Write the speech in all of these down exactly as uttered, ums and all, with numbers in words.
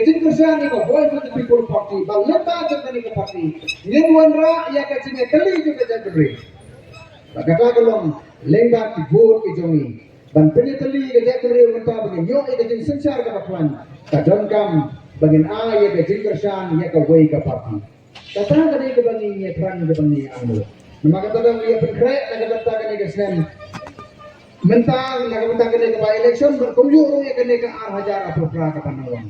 Jingkyrshan ïa ka Voice of the People Party, ba lyngba jong kane ka party ngin wanrah ïa ka jingïatylli jong ka jaitbynriew. Ba kata ka long lyngba ki vote ki jong ngi ban pynïatylli ïa ka jaitbynriew, mynta ba ngin ïoh ïa ka jingsynshar kaba khlaiñ, ka donkam ba ngin ai ïa ka jingkyrshan ïa kawei ka party. Kata ka dei kaba ngi ïathrang, kaba ngi angnud. Namar kata ka daw ngi ïa pynkhreh na ka bynta kane ka snem. Mynta na ka bynta kane ka by election, bad kumjuh ruh ïa kane ka ar hajar arphew phra kaba nang wan.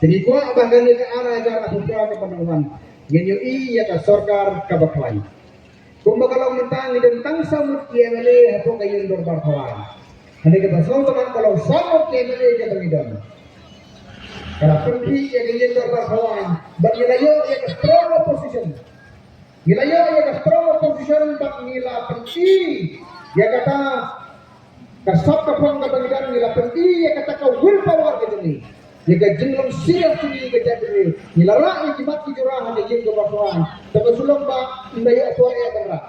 Te ngi kwah ba kane ka ar hajar arphew phra kaba nang wan, ngin ïohi ïa ka sorkar kaba khlaiñ. Kumba ka long mynta, ngi don tang saw ngut ki M L A hapoh ka ïing dorbar Thawaiñ. Hynrei kaba sngewtynnat ka long saw ngut ki M L A kiba ngi don, ka la pynkhih ïa ka ïing dorbar Thawaiñ, bad ngi la ïoh ïa ka strong opposition. Ngi la ïoh ïa ka strong opposition, bad ngi la pyni ïa kata ka sap ka phong kaba ngi don, ngi la pyni ïa kata ka will power ka jong ngi, ïa ka jinglong serious jong ngi ka jaitbynriew. Ngi la rah ïa ki mat ki jura ha ka ïing dorbar Thawaiñ. Te ba shu long ba ym da ïoh por ïa ka rah.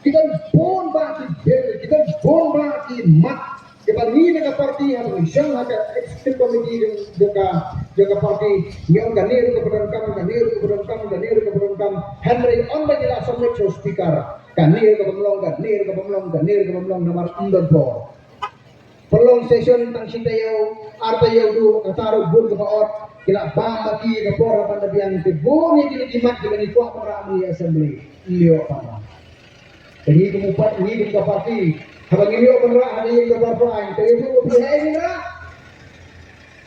Ki don bun bah ki bill, ki don bun bah ki mat kiba ngi na ka party, haba ngi shong ha ka executive committee jong, jong ka, jong ka party, ngi ong kane ruh kaba donkam, kane ruh kaba donkam, kane ruh kaba donkam. Hynrei ynda ba ngi la submit sha u speaker, kane ruh kabym long, kane ruh kabym long, kane ruh kabym long, namar ym don por. Pynlong session tang shi taïew, ar taïew duh, kata ruh bun kaba ot. Ki la bam baki ïa ka por ha ban da biang, te bun ïa kine ki mat kiba ngi kwah ban rah ha ïing assembly, ym ïoh ban rah. Te ngi kum u pat, ngi kum ka party, haba ngim ïoh ban rah ha ïing dorbar Thawaiñ, te ïathuh ba phi ha ei ngin rah?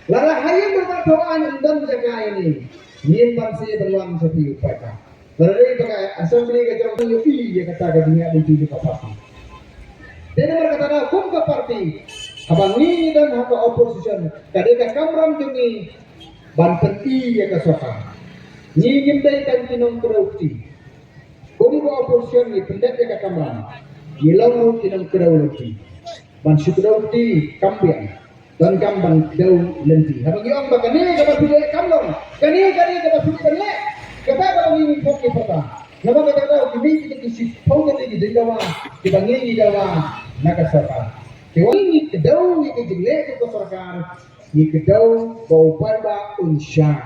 Lada ha ïing dorbar Thawaiñ ym don jaka ïa ngi, ngim banse ban wan sha phi u paidbah. Lada dei ba ka assembly ka jong ngi, ïohi ïa kata ka jingïaid lynti jong ka party. Te namar kata ka daw kum ka party, haba ngi ngi don ha ka opposition, ka dei ka kamram jong ngi ban pyni ïa ka sorkar. Ngi ngim dei tang ki nongkdew kti. Kum ka opposition ngi pyndep ïa ka kamram, ngi long ruh ki nongkdew lynti. Ban shu kdew kti kam biang. Donkam ban kdew lynti. Haba ngi ong ba kane kaba phi leh kam long, kane, kane kaba phi leh, kata kaba ngi ngi pok ngi pata. Namar kata ka daw ki mih ki, ki shiphew tylli ki jingdawa kiba ngi ngi dawa na ka sorkar. Te wat ngi kdew ïa ki jingleh jong ka sorkar, ngi kdew ba u paidbah un shai.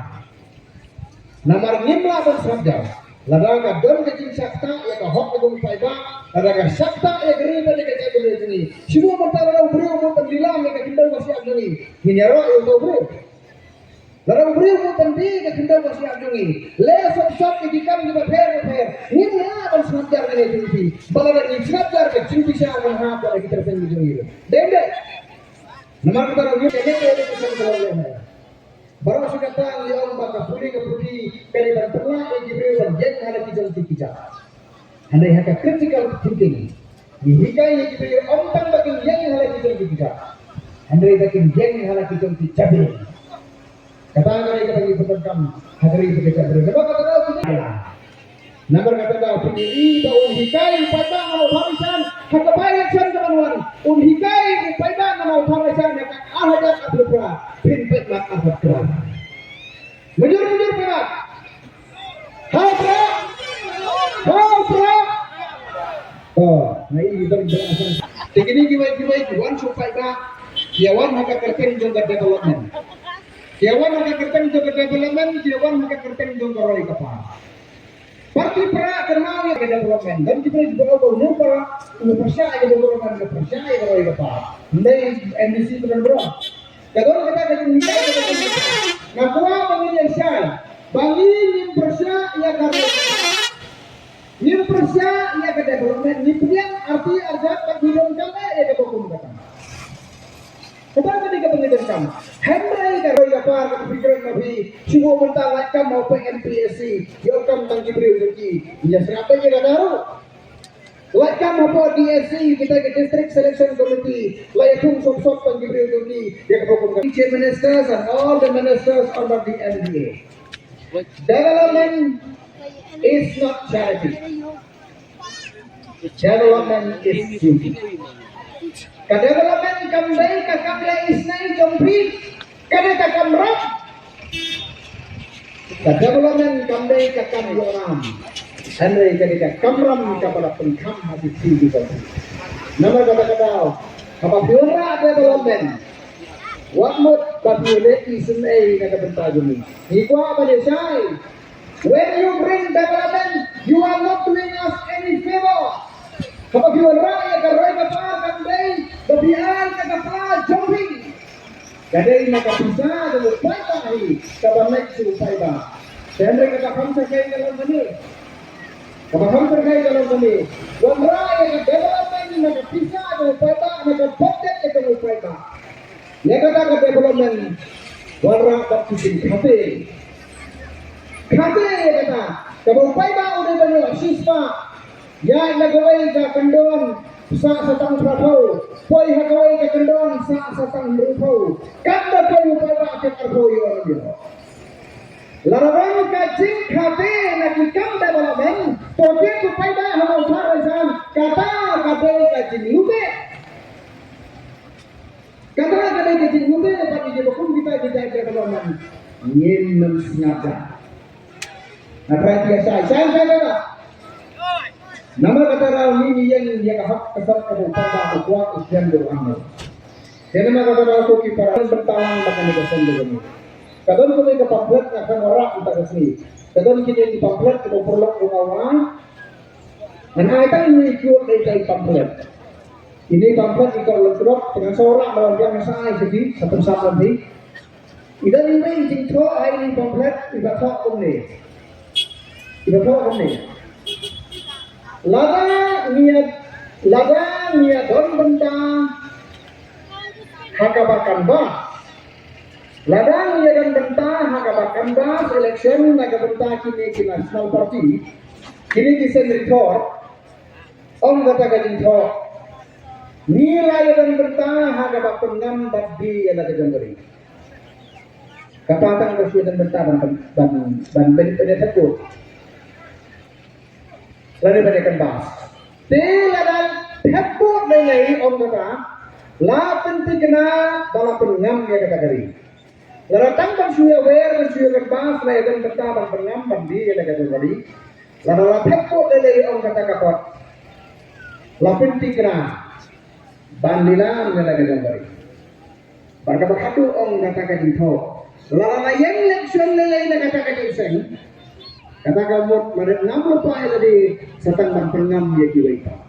Namar ngim lah ban sngap jar. Lada ka don ka jingshah ktah ïa ka hok ka jong u paidbah, lada ka shah ktah ïa ka ri bad ïa ka jaitbynriew jong ngi, shu mynta lada u briew u mut ban lilam ïa ka khyndew ka shyiap jong ngi, ngin ïaroh ïa uta u briew. Lada u briew u mut ban die ïa ka khyndew ka shyiap jong ngi, leh sop sop ïa ki kam kiba pher bapher, ngim lah ban sngap jar kane ka jingphi. Ba lada ngin sngap jar, ka jingbishar kan hap bad ki tyrpeng ki jong ngi ruh. Dei ym dei? Namar kata ruh ngim leh ïa ka kam kaba leh. Baroh shi katta ngi ong ba ka pule ka pule ka dei ban pynlah ïa ki briew ban ïeng ha la ki jong ki kjat. Hynrei ha ka critical thinking, ngi hikai ïa ki briew ym tang ba kin ïeng ha la ki jong ki kjat, hynrei ba kin ïeng ha la ki jong ki jabieng. Kata ka dei kaba ngi pyndonkam ha ka ri bad ka jaitbynriew. Namar kata ka daw ki Namar kata ka daw phi ïohi ba un hikai u paidbah na Mawthadraishan ha ka by-election ka ban wan. Un hikai u paidbah na Mawthadraishan ha ka ar hajar arphew phra. Phin peit mat artat kra. Mujur mujur peit mat. Hau pra. Hau pra. Oh, na i dang dang. Te kine kiwei kiwei ki wan shu paidbah. Ki wan ha ka kyrteng jong ka development. Ki wan ha ka kyrteng jong ka development, ki wan ha ka kyrteng jong ka roi ka par. Party Prah kynmaw ïa ka development. Don ki briew kiba ong ba u Prah u pyrshah ïa ka development, u pyrshah ïa ka roi ka par. Hynrei M D C ka don bro. Ka don kata ka jinghikai kaba don. Nga kwah ba ngin ïa shai ba ngi ngim pyrshah ïa ka roi ka par. Ngim pyrshah ïa ka development, ngi pdiang arti arjat ba ngi donkam eh ïa kaba kum kata. Kata ka dei kaba ngi donkam. Hynrei ka roi ka par kaba phi kren ma phi, shu mynta lait kam ha u P M P S C, ïoh kam tang ki briew jong ki. Ïa sngap ïa kata ruh. Lait kam hapoh D S C, kita ki District Selection Committee, la ïathung sop sop tang ki briew jong ki. Ïa kaba kum ka Chief Ministers and all the ministers under the N D A. Development is not charity. Development is duty. Ka development kam dei ka kam leh isynei jong phi. Ka dei ka kamram. Ka development kam dei ka kam ïoh ram. Hynrei ka dei ka kamram kaba la pynkham ha ki kti ki jong phi. Namar kata ka daw, haba phi wanrah development, Wat mut ba phi leh isynei na ka bynta jong ngi. Ngi kwah ban ïa shai. When you bring development, you are not doing us any favor. Haba phi wanrah ïa ka roi ka par, kam dei ba phi ai ka, ka pla jong phi. Ka dei na ka pisa jong u paidbah hi kaba leit sha u paidbah. Te hynrei kaba kham shyrkhei ka long kane. Kaba kham shyrkhei ka long kane. Wanrah ïa ka development na ka pisa jong u paidbah, na ka budget jong u paidbah. Ïa kata ka development wanrah bad ki jingkhate. Khate ïa kata. Kaba u paidbah u dei ban ïoh shispah. Ïaid na kawei ka kyndon sah sa tang phra phew. Poi ha kawei ka kyndon sah sa tang hynriew phew. Katba poi u paidbah tang arphew ïoh ïoh. Lada bang ka jingkhate na ki kam development, to tip u paidbah ha Mawphar Raijam, kata ka dei ka jinglute. Kata ka dei ka jinglute, lada ki jingbakhum kita ki jait development. Ngin ym sngap da. Nga trai phi ïa shai, shai, shai, shai. Namar kata ka daw ngi ngi ïeng ïa ka hok ka sot kaba u paidbah u kwah u shem da u angno. Te namar kata ka daw ko ki para bynta lang ba kane ka seng jong ngi. Ka don kawei ka pamphlet nga kren wanrah mynta ka sngi. Ka don kine ki pamphlet kaba u paralok u ong nga. Ngan ai tang ine i kut ïa ka pamphlet. Ine i pamphlet i kor lyngngoh, te ngan sa wanrah ba ngan sa ai sha phi, sa pynsam lem phi. I don iwei i jingthoh ha ine i pamphlet, iba thoh kumne. Iba thoh kumne. Lada ngi ïa, lada ngi ïa don bynta ha kaba canvass. Lada ngi ïa don bynta ha kaba canvass election na ka bynta kine ki national party, kine ki seng ri thor, ong kata ka jingthoh. Ngi la ïa don bynta ha kaba pynngam bad die ïa la ka jong ka ri. Kata tang ba shu don bynta ban, ban, ban, ban, ban ïa thep vote. Lane ban ïa canvass. Te lada thep vote lei lei ong kata, la pynthikna ba la pynngam ïa kata ka ri. Lada tang ban shu ïa wer, ban shu ïa canvass, la ïa don bynta ban pynngam ban die ïa la ka jong ka ri. Lada la thep vote lei lei ong kata ka kot, la pynthikna ban lilam ïa la ka jong ka ri. Bad kaba khatduh ong kata ka jingthoh, lada la ïeng election lei lei na kata ka jingseng, kata ka mut lada ngam lypa ïa lade, sa tang ban pynngam ïa kiwei pat.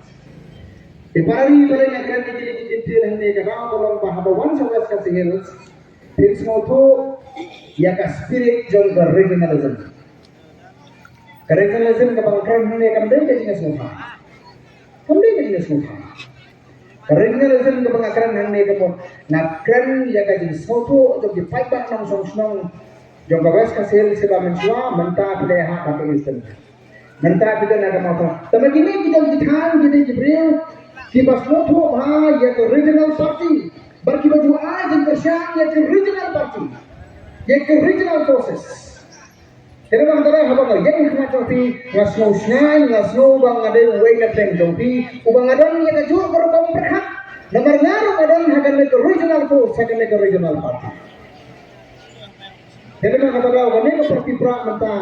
Te para ri, balei nga kren ïa kine ki detail hangne, ka daw ka long ba haba wan sha West Khasi Hills, phin sngewthuh ïa ka spirit jong ka regionalism. Ka regionalism kaba nga kren hangne kam dei ka jingsngewthuh. Kam dei ka jingsngewthuh. Ka regionalism kaba nga kren hangne ka mut nga kren ïa ka jingsngewthuh jong ki paidbah nongshong shnong jong ka West Khasi Hills, sha ba mynshuwa mynta phi dei ha ka Eastern. Mynta phi dei na ka Mawphor. Tangba kine ki don ki thaiñ, kine ki briew kiba sngewthuh bha ïa ka regional party. Bad kiba ju ai jingkyrshan ïa ka regional party, ïa ka regional forces. Te namar kata haba nga ïeng ha khmat jong phi, nga sngew shngaiñ, nga sngew ba nga dei uwei na pdeng jong phi, uba nga don ïa kajuh ka rukom pyrkhat. Namar nga ruh nga don ha kane ka regional force, ha kane ka regional party. Te namar kata daw kane ka party Prah mynta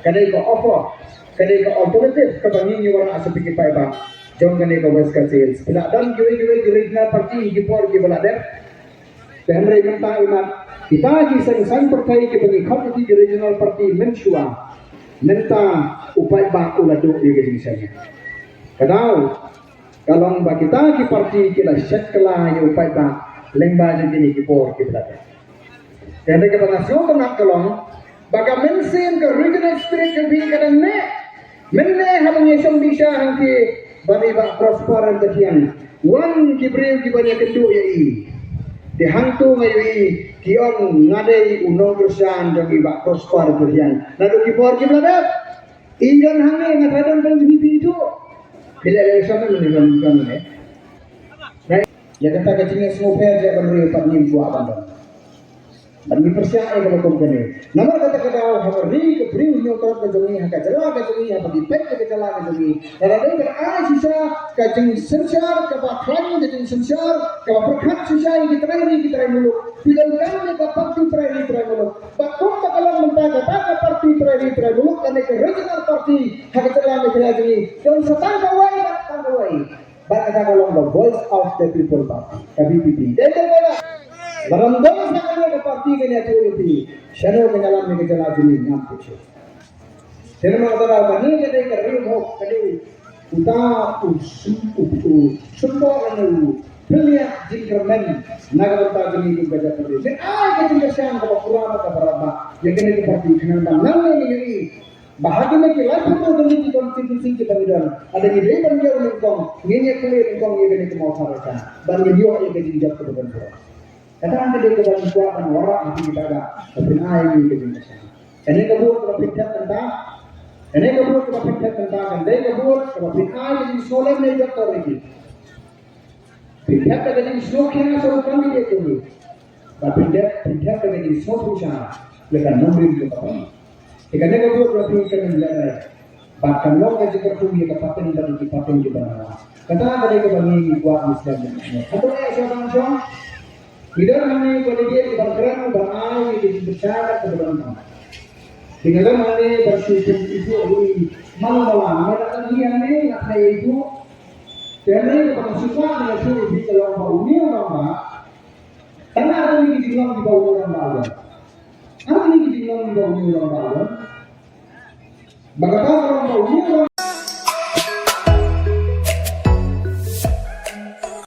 ka dei ka offer, ka dei ka alternative kaba ngi ngi wanrah sha phi ki paidbah jong kane ka West Khasi Hills. Phi la don kiwei kiwei ki regional party ki por kiba la dep. Te hynrei mynta imat kita ki seng saiñ pyrthei kiba ngi khot ïa ki regional party mynshuwa, mynta u paidbah u la duh ïa ka jingshem. Ka daw ka long ba kita ki party ki la shet kylla ïa u paidbah lyngba jong kine ki por kiba la dep. Te hynrei kaba nga sngewtynnat ka long ba ka mynsiem, ka regional spirit jong phi ka dang neh. Mynne haba ngi shong dih sha hangtei bad i Bah Prosper Ryntathiang, wan ki briew kiban ïakynduh ïa i. Te hangto nga ïohi ki ong nga dei u nongkyrshan jong i Bah Prosper Ryntathiang. Naduh ki por kiba la dep. I don hangne, nga tharai don ban jubab ïa phi tu. Phi leh election ne, don, don ne. Right? Ïa kata ka jingïasngewpher jong ka briew pat ngim kwah ban don. Ban ngi pyrshah ïa kaba kum kane. Namar kata ka daw ha ka ri ka briew hynñiewtrep ka jong ngi, ha ka jylla ka jong ngi, ha ka dipeit ka jylla ka jong ngi. Lada dei ban ai shisha ka jingsynshar kaba khlaiñ, ka jingsynshar kaba pyrkhat shisha ïa ki trai ri ki trai muluk. Phi donkam ïa ka party trai ri trai muluk. Ba kum ba ka long mynta kata ka party trai ri trai muluk lane ka regional party ha ka jylla Meghalaya jong ngi. Don sa tang kawei, ba tang kawei. Ba kata ka long ka Voice of the People Party, ka V P P. Dei dei ba Lada ym don sa kane ka party kan ïathuh ïa phi shano kan ïalam ïa ka jylla jong ngi, ngam tip shuh. Te namar kata ka dei ka dei ka rim hok ka dei uta u sym- u u symbol ne u pynïap jingkyrmen na ka bynta jong ngi kum ka jaitbynriew. Ngi ai ka jingkyrshan kaba pura bad kaba rangbah ïa kane ka party khnang ba nangne ngi ïohi ba ha kine ki laiphew tylli ki constituency kiba ngi don, lada ngi dei ban ïoh nyngkong, ngin ïa khleh nyngkong ïa kane ka Mawthadraishan bad ngin ïoh ïa ka jingjop kaba don burom. Kata ka dei kaba ngi kwah ban wanrah ha phi ki paidbah, ba phin ai ïa ngi ka jingkyrshan. Kane ka vote kaba phin thep mynta, kane ka vote kaba phin thep mynta kan dei ka vote kaba phin ai ka jingsngewlem ïa ngi, doctor ïa ngi. Phin thep da ka jingsngewkhia sha u candidate jong ngi. Bad phin thep, phin thep da ka jingsngewsih sha ïa ka nongrim jong ka party. Te kane ka vote ba phin thep mynta, bad kan long ka jingkyrkhu ïa ka pateng bad ïa ki pateng kiba nangta. Kata ka dei kaba ngi ngi kwah ngi sngewthuh. Hato eh sha bang shong? Ki don hangne ki delegate kiba kren ban ai ïa ka jingkyrshan kaba don. Ki don hangne ban shu pynithuh ïa u. Malu mala, ma da kan hi hangne nga khlei ithuh. Te hangne kaba nga shu kwah ban ithuh ïa phi ka long ba une u rangbah. Tang ha kine ki jinglong kiba une u rangbah u don. Ha kine ki jinglong kiba une u rangbah u don. Ba kata ka long ba une u rangbah